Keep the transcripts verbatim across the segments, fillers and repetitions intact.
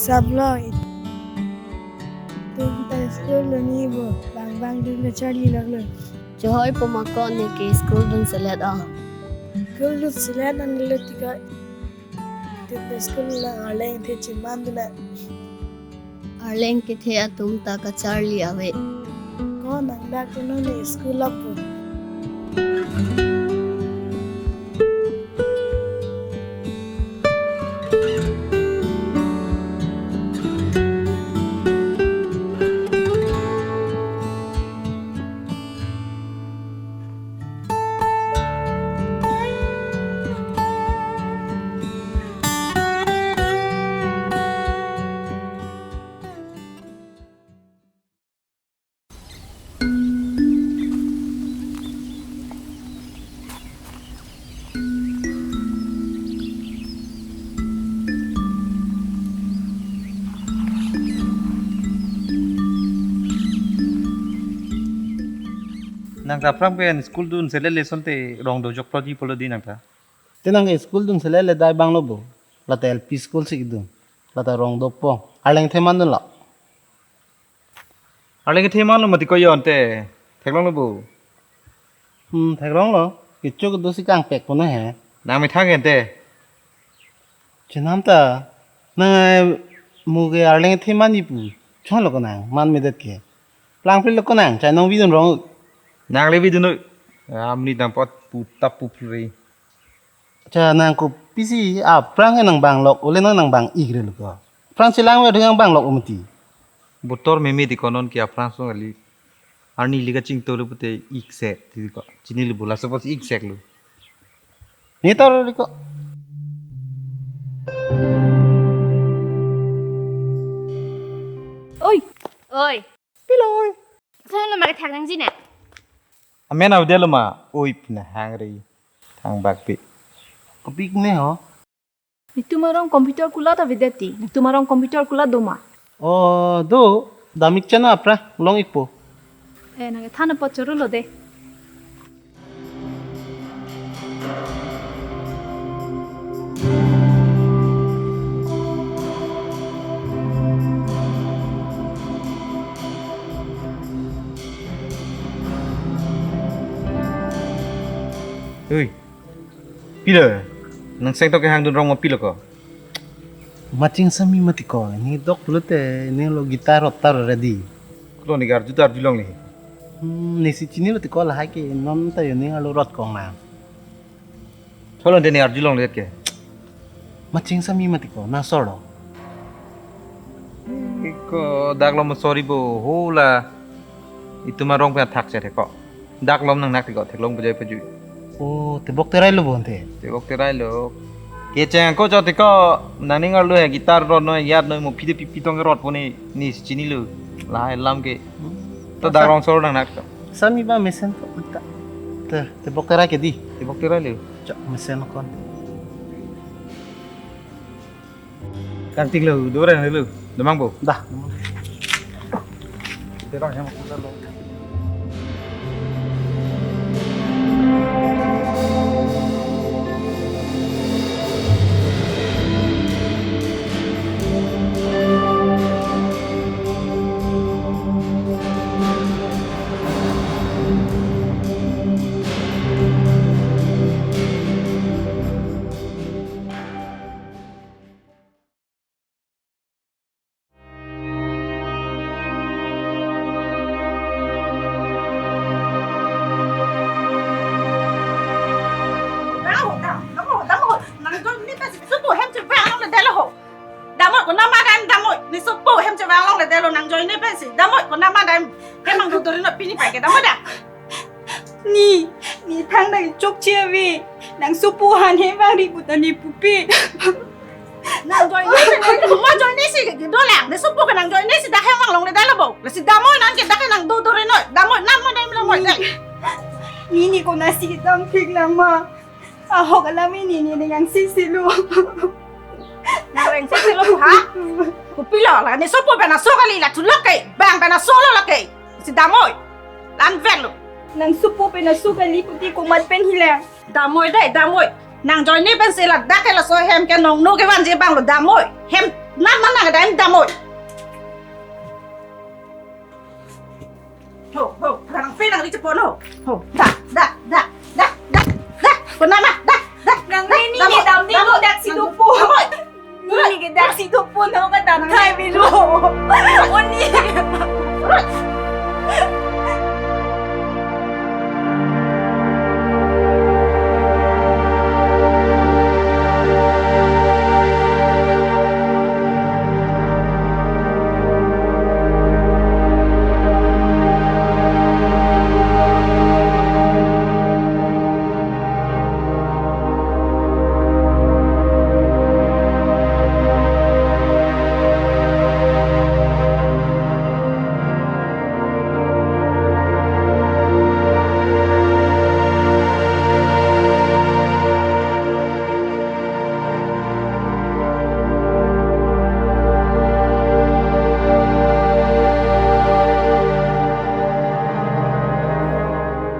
Tablo. Itum ta school dunji bo, bang bang dun kacharli lok lo. Chehoi po ma ko, ne ke school dunselet o. School dunselet nang lo tiko. Itum ta school nang arleng kethe cheman dun nang. Arleng kethe atum ta kacharli ave. Ko nang dak dunnon ne school apo. Nang ta aphrang pen school dunselet le asonte rong dojok plot ji pulo dei nang ta. Te nang ke school dunselet le dai bang lo bo. Lata L P school si kedun. Lata rong dopo. Arleng kethe man dunlo. Arleng kethe man lo mati ko, yon te. Theklong lo bo. Hmm, theklong lo. Kecho kedo si kangpek pon he. Nang methang ke te. Chenam ta. Nang ai mo ke arleng kethe man ji pu. Chon lo ko nang, man medet ke. Plangphli lo ko nang, chai nong bidun rong. Nang le bidun noi. Amni dam pot pu tap pu phri. Cha nang kopisi aphrang ke nang bang lok, ole nang nang bang ik re lo ko. Aphrang chelang ve nang bang lok mati. Botor meme di konon ke aphrang song ali. Arni ili kachingthu lo pute ik sek, ti ko. Chini lo bola suppose ik sek lo. Ne tor ri ko. Oi. Oi. Pilo oi. Thang lo ma ke thang nang jina. Amen au de lo ma. Oi pina hang re. Thang bak pi. Kopik ne ho. Netum arong computer kulat avedet ti. Netum arong computer kulat do ma? Oh, do. Damik chana apra long ikpo. Eh, nang than apot choro lo de. Ui. Pilo? Nang seng tok kehang dun rong ma pilo ko? Maching sami mati ko, ne dok pulote ne lo guitar rot ta ready. Kulo ne arju ta arjulongle. Hmm, ne si chini lo ti ko lahai ke non ta yo ne lo rot kong na. Tholo de ne arjulongle ke. Maching sami mati ko, nang sor lo. Ko dak lo mo sorry bo, hola. Itum arong pen thak che ko. Dak lom nang nak ti ko, theklong bajai paju. Oh, tebok terai lo bonte. Tebok terai lo. Kecheng ko cho ti ko, nang ning arlo he guitar rot noi, yat noi, mo phide pipi tong rot pone, ne si chini lo. Lahai lam ke. To dak rong sor nang nak. Sami ba mesen ko ta. Te, tebok terai ke dei. Tebok terai lo. Chok mesen kon. Kangting lo, dua orang lo. Demang bo. Dah. Kita orang yang mau lo. Damoi, damoi, nang join ne pensi, supo hem chevang longle detlo ho. Damoi, konat ma dam, damoi, ne supo hem chevang longle detlo, nang join ne pensi, damoi, konat ma dam, hem ang dodori no pini pai ke, damoi da. Ne, ne thang nang chokche ave. Nang supo han he bang ri puta ne pupe. Nang join ne si, nang mo join ne si ke dolang. Ne supo ke nang join ne si dak hem vang longle detlo bo. Lasi damoi nang ke dak nang dodori noi. Damoi nang mo dam damoi dai. Ne, ne konatsi dam thik nang ma. Ahok alam ne, ne, ne nang si si lo. Nang reng si si lo ha? Kopilo la ne supo pen aso kali la thulok ke. Bang pen aso lo la ke. Si damoi. Lan ven lo. Nang supo pen aso kali puti komat pen hilang. Damoi dai, damoi. Nang join ne pensi ladak ke laso hem ke nongno kevanji abang lo damoi. Hem Nang mana kedam damoi. Ho, ho, nang pe nang di cepo lo. Ho, da, da, da, da, da, da. Ko nama, da, da. Nang da, ni, ni, da, ni, da, dam ni, da, lo, da, si da, tu po. Damoi. Ni, ni, da, si da, tu po, no, ka dam thai bilo. Oni.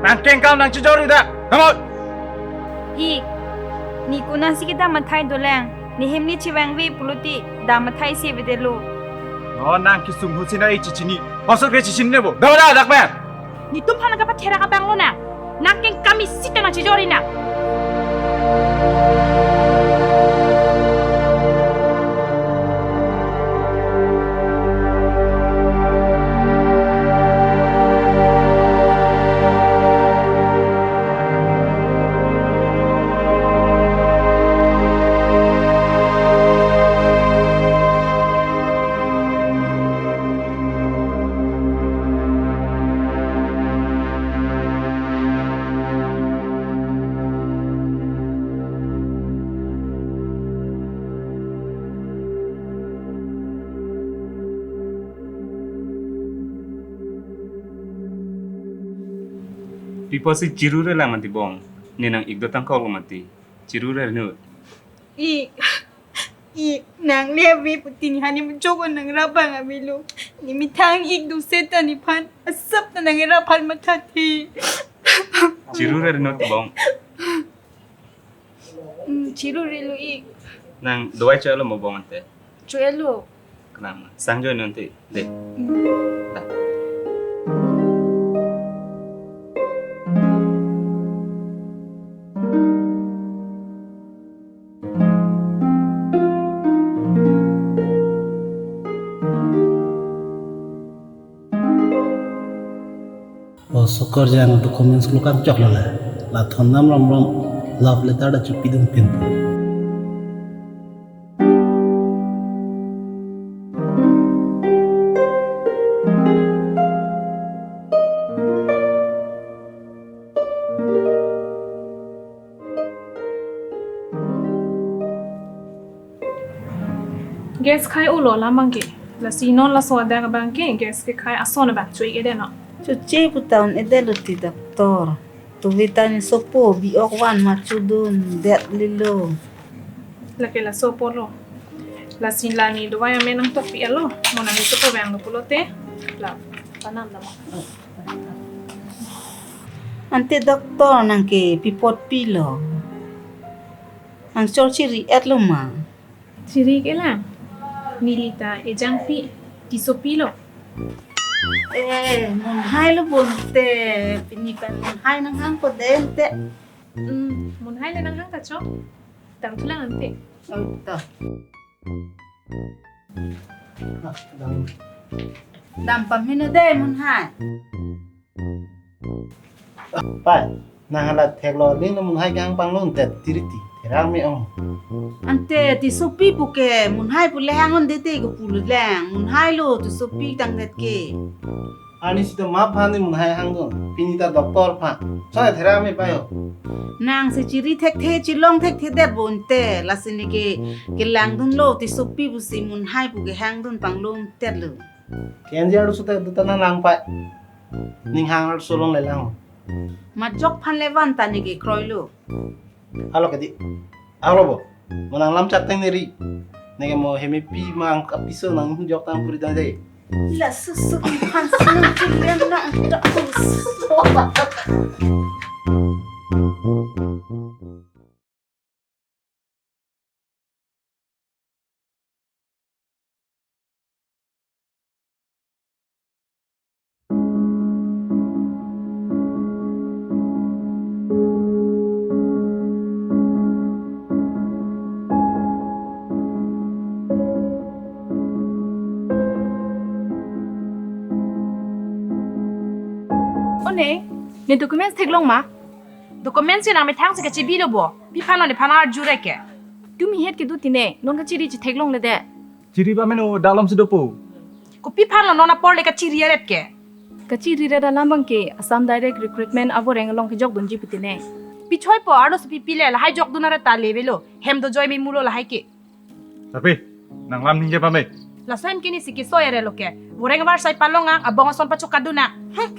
Nang kengkam nang chijor idak. Kamu. Ik, ni konatsi kedam athai dolang. Ni hem ni chevangve pulote dam athai si avedetlo. No nang kesung husi na ichichini. Masuk ke chichin nebo. Dawa dak pen. Netum aphan kapatherak abang lonang. Nang kengkam isi ta nang chijor inang. Pi apotsi chiru relang mati bong. Ne nang-ikdo tangkok lo mati. Chiru re nu. Ik, ik, nang ne ave pu tini hani mejok nang rabang avelo. Ne methang ik do seta nephan asap ta nang era aphan mathathe. Chiru re nu ti bong. Hmm, chiru relo ik. Nang dawai cho-etlo mo bong ante? Cho-etlo. Kenang ma? Sang jo non ti. De. Hmm. Da. O Sokor jang documents lo kangchok lo la. La thondam rom rom love letter ta chopidun pinpo. Gas khai ulo lam abangke. Lasi non laso adak abangke gas kekhai ason abang cho-ik-edet non. Choche pu ta un-edetlo ti doctor. Tuvita ne sopo bi-ok van ma chodundet lilo. Lake laso apotlo. Lasi la ne dawai amen nangtokpi-etlo. Mo nang ne sopo vanglo pulote. La panam dam. Ante doctor nang ke pi apot pilo. Nang chor chiri-etlo ma. Chiri ke la. Neli ta ejangpi Tissopi lo. Eh, munhai lo bonte. Pini pen munhai nanghangpo dente. Hmm, munhai le nanghang ta cho. Dam thulang ante. Oh, to. Ah, dam. Dam pamino de munhai. Pai, nang hala theklo, ling lo munhai kehang panglo ante tiriti, therak me-ong. Ante Tissopi puke, munhai pu le hang-un-e te ko pulo lang, munhai lo Tissopi tangdet ke. Ani sita ma aphan ne munhai hangdun, pini ta doctor aphan. Chonai therak me pai ho. Nang si chiri thekthe, chilong thekthe det bonte, lasi ne ke, kelangdunlo Tissopi pusi munhai puke hangdun panglo untet lo. Kenji arloso ta duta nang lang pai. Ning hang arloso along le lang. Majok aphan le van ta ne ke kroilo. Alo kedi. Alo bo. Mo nang lam chateng ne ri. Ne ke mo hemi pi mang kapiso nang jok tang puri dang dei. La susu phan sung tu lem na ta susu. Ne, ne documents theklong ma? Documents ke nangmethang si kachebilo bo. Pi aphan lo nephan arjure ke? Tumi het kedo tine, non kachiri chetheklongle de. Chiri ba meno dalom si dopo. Kopi aphan lo non apor le kachiri aret ke? Kachiri aret alam abang ke Assam Direct Recruitment avoreng along kejokdunji pu tine. Pi choipo, arloso pipi le lahai jokdun aret ta levelo. Hem dojoi memulo lahai ke. Tapi, nang lam ningje pame. Laso hem ke nesi kesoi arelo ke. Voreng avarsai palong ang, abong ason pachokadun ang. Hmm.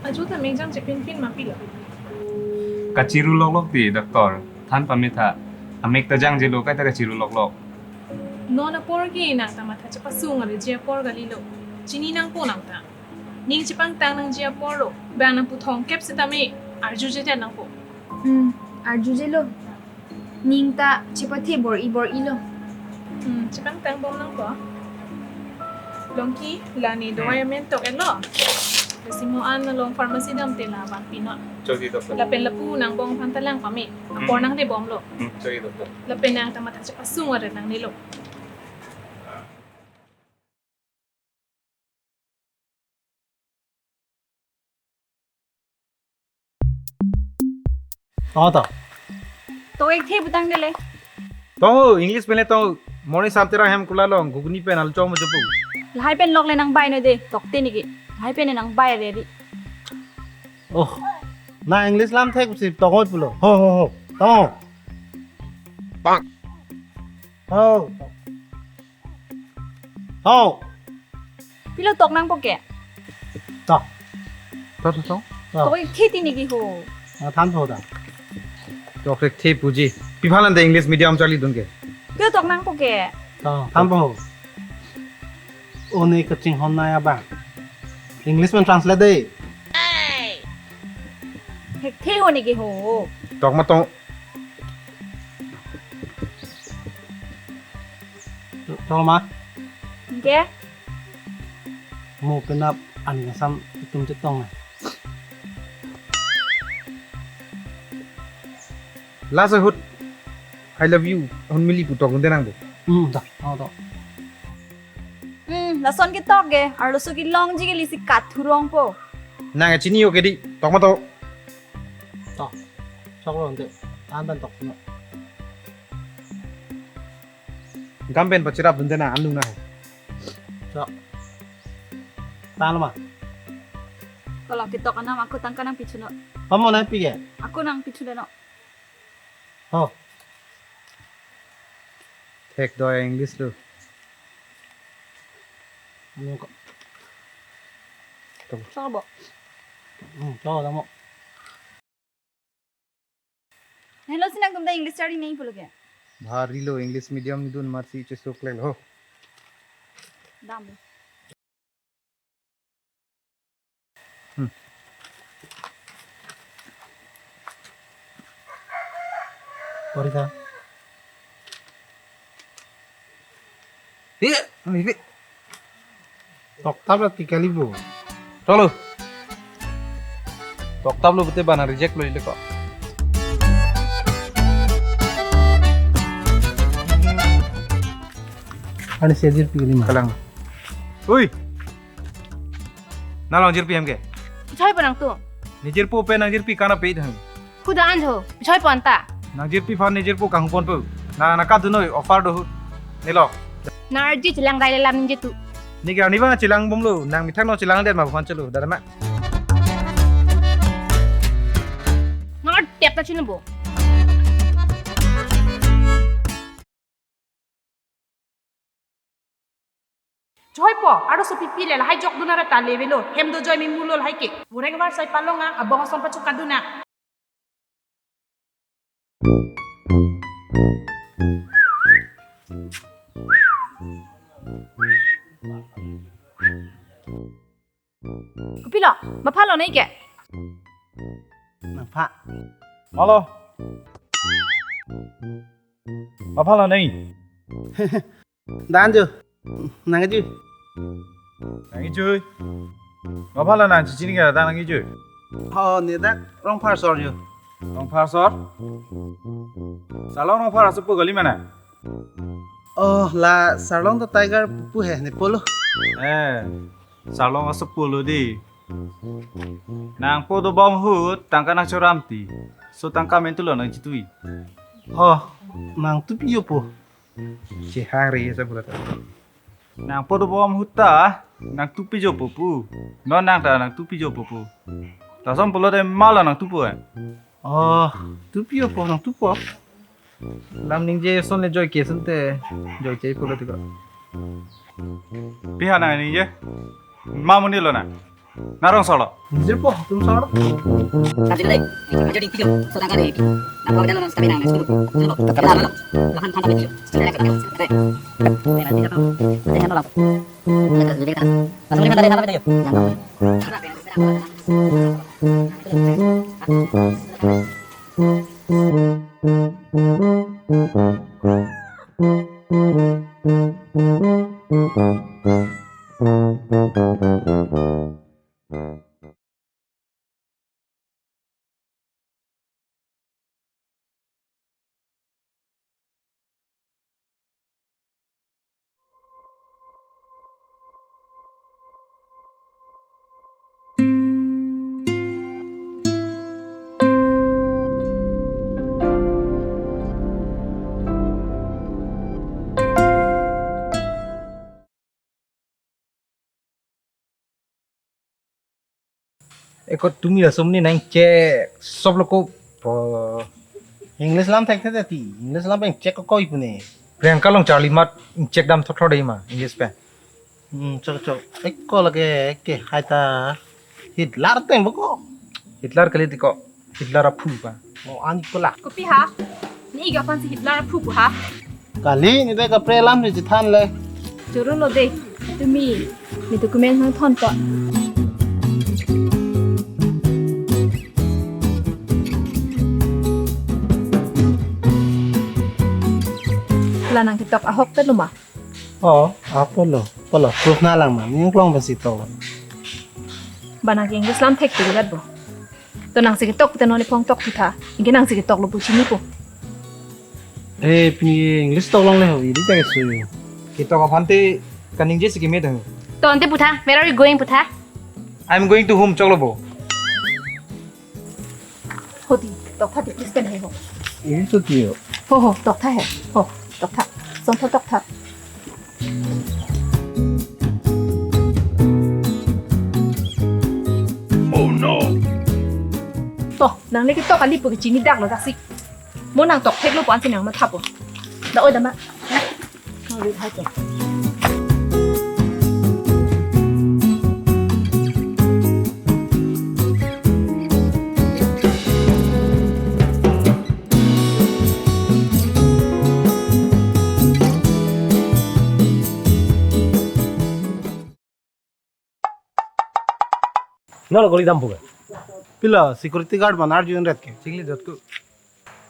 Ajo ta mek jang chepinpin ma pilo. Kachiru loklok ti, doctor. Than pame tha. Amek ta jangjelo, kaita kachiru loklok. Non apor ke nang ta matha chepasung areji apor kalilo. Chini nangpo nang ta. Ning chepangtang nangji apor lo. Bang nangputhong kep setame arjuje det nangpo. Hmm, arjujelo. Ning ta chepathe bor-i bor-ilo. Hmm, chepangtang bom nangpo. Longki, la ne dawai amen tok-etlo. Lasi mo-an along pharmacy damte la vanpi non. Chokji, doctor. Lapen lapu nangbong aphan ta lang pame. Apor nangdebomlo. Hmm, chokji, doctor. Lapen nang ta matha chepasung aret nangnelo. Tong to. To ek the putang dele. Tong, English pen le tong, morning samtera hem kula long, gugni pen alchom jopu. Lahai pen lok le nangbai noi de, tokte niki. Lahai pen nangbai re ri. Oh, na English lam thek si tong oi pulo. Ho, ho, ho. Tong. Pak. Ho. Ho. Pilo tok nangpo ke? Tok. Tok, tok, tok. Tok. Tok ik the tini ki ho. Na thanpo ta. Tok ik the puji. Pi aphan lande English medium charlidun ke? Pilo tok nangpo ke? Tok, thanpo ho. One kachinghon nai abang. English pen translate de. Thekthe ho niki ho. Tok ma tong. Tong ma. Ke? Mo penap ani asam itum chetong na. Last ahut, "I love you, Hunmili" pu tok dunde nang bo. Hmm, tok, oh, tok. Hmm, lason ketok ke, arloso kelongji ke lisi kathurongpo. Nang chini yo ke di, tok ma tok. Tok. Sok lo ante. An ban tok no. Gam pen pachirap dunde na anung na. Sok. Tang lo ma. Kalau ketok anam ako tangka nangpichuno. Pamo nangpi ke? Ako nangpichuno. Ho. Thek do English lo. Ano ko. Tong. Sabo. Hmm, to damo. Hello, sinang tum ta English charli nai pulo ke? Bhari lo English medium nidun marsi cheso klek ho. Dam. Hmm. Pori ta. Iya, ini. Tok tap la tikali bo. Tolo. Tok tap lo bete bana reject lo ile ko. Ani sejir pilih mah. Kalang. Ui. Nalong jirpi hem ke? Choi ponang tu. Ni jirpo pe nang jirpi kana pe thang. Huda anjo, choi pon ta. Nang jirpi phan ni jirpo kang pon pu. Na na ka dunoi offer do hu. Ni lo. Na arji chelang dai le lam ningje tu. Ni ga ni ba chelang bom lo, nang mithang no chelang det ma phan chelo, dada ma. Nang tep ta chin bo. Choi po, arloso pipi le lahai jok dun aret ta levelo, hem dojoi memulo lahai ke. Voreng varsai palong ang, abong ason pachok kadun ang. Kopilo, mapha lo nai ke? Nangpha. Malo. Apala nai. Dan jo. Nang iju. Nang iju. Apala nang chichini ka dan nang iju. Oh, ne dak Rongphar sor jo. Rongphar sor? Sarlong Rongphar asopo kali mana? Oh, la Sarlong ta Tiger pu he, ne polo. Eh, Sarlong asopo lo di. Nangpo dobom ahut tangka nangchoram ti. So tangka mentulo nang chitui. Oh, nang tupi jo po. Chehari sa pula ta. Nangpo dobom ahut ta nang tupi jo po pu. Non nang ta nang tupi jo po pu. Lason pulote malo nang tupo eh. Oh, tupi jo po nang tupo. Lam ningje ason le joike ason te joike pulo tiko. Pi ha nang ningje? Ma monit lo nang? Nang rong solo. Ningje po, tum solo. Tadi deh, aja di video, so tangka deh. Nangpo jalan sekali nang, sepuluh, sepuluh. Lahan, lahan, lahan, video. Sudah, sudah, sudah. Sudah, sudah, sudah. Sudah, sudah, sudah. Langsung di mana tadi, mana tadi, yuk? Yang tahu. Eko tumi asomni nang check sop lo ko po. English lam thek thek ti. English lam pen check ko koi pune. Priyanka along Charlie Mart check dam thotho dei ma English pen. Hmm, chok chok. Eko lake ke hai ta Hitler teng boko. Hitler kali tiko. Hitler aphu pa. Oh, ani pula. Kopi ha? Ne-ik aphan si Hitler aphu pu ha? Kali, ne dei kaprek alam ne chethan le. Choro lo dei. Tumi ne document nangthon to. La nangketok ahok te lo ma? Oh, apotlo. Apotlo. Proof nanglang ma? Ne klong pensi to. Ba nang English lam thek tu gat bo. To nangsi ketok te non iphong tok tu tha. Ingke nangsi ketok lo pu chinipo. Eh, pini English tok longle ho, idi ta keso. Ketok aphan te kaningje si keme ta. To ante pu tha, where are you going pu tha? I'm going to home, choklo bo. Ho di, toktha di, please pen he ho. Ini so tiyo. Ho ho, toktha he. Ho, toktha. Son tho toktha. Oh no. To, nang le ketok kali pu ke chini dak lo daksi. Mo nang tok thek lo pu ansi nang matha po. Da oi da ma. Nolo goli dam buka. Pilo, security guard man arju ret ke. Chingli dot ku.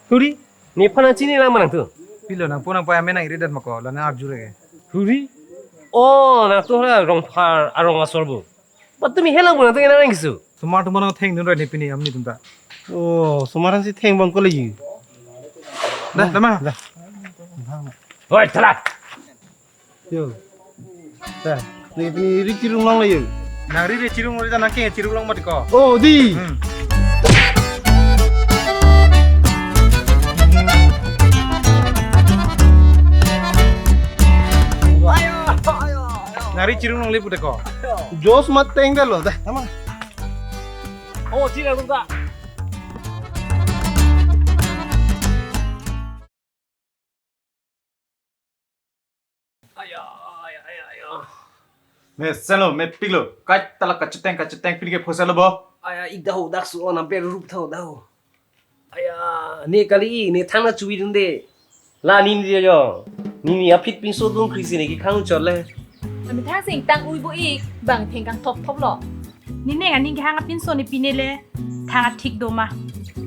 Huri, nephan chini lang manang tu. Pilo nangpo nangpo amen nang iri dat mako, lana arju re ke. Huri? Oh, nang tu hara Rongphar arong asor bo. Ba tumi helang bo nang tu nang kisu. Sumar tu mano theng dun re ne pini amni tum ta. Oh, sumaran si theng bang ko le yu. Dah, dah ma. Dah. Oi, thala. Yo. Dah, ne pini iri chirung long le yo. Nang iri chirung long le ta nang ke chirung long mat ko. Oh, di. Hmm. Ayo, ayo, ayo. Nang iri chirung long le pu de ko. Jos mat teng de lo, dah, tama. Oh, chirung long ta. Aya, aya, aya, aya. Me selo, me piklo. Kai tala kacheteng, kacheteng, pini ke phoselo bo. Aya, ik dahu, dak su onam pe rup thahu, dahu. Aya, ne kali, ne thang na chuwi dunde. La nin dia jo. Nini aphi pinso dung krisi ne ki khang chole. Ami thang sing tang ui bo ik, bang theng kang thop thop lo. Nini ngan ning hang apinso ne pine le, thang athik do ma.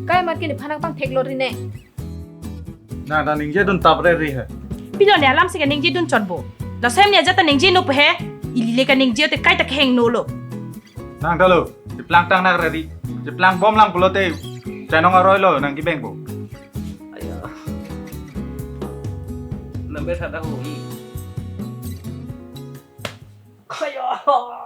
Kai mat ke nephan nangpangthek lo ri ne. Nang ta ningje dun tap re ri he. Pilo ne alam si kaningje dun chotbo. Laso hem ne ajat ta ningje nop he. Ili le kaningje te kai ta keheng no lo. Nang ta lo, cheplang tang nak re ri. Cheplang bom lang pulote, chanong aroi lo nang kibeng po. Ayo. Number sada ho. Ayo.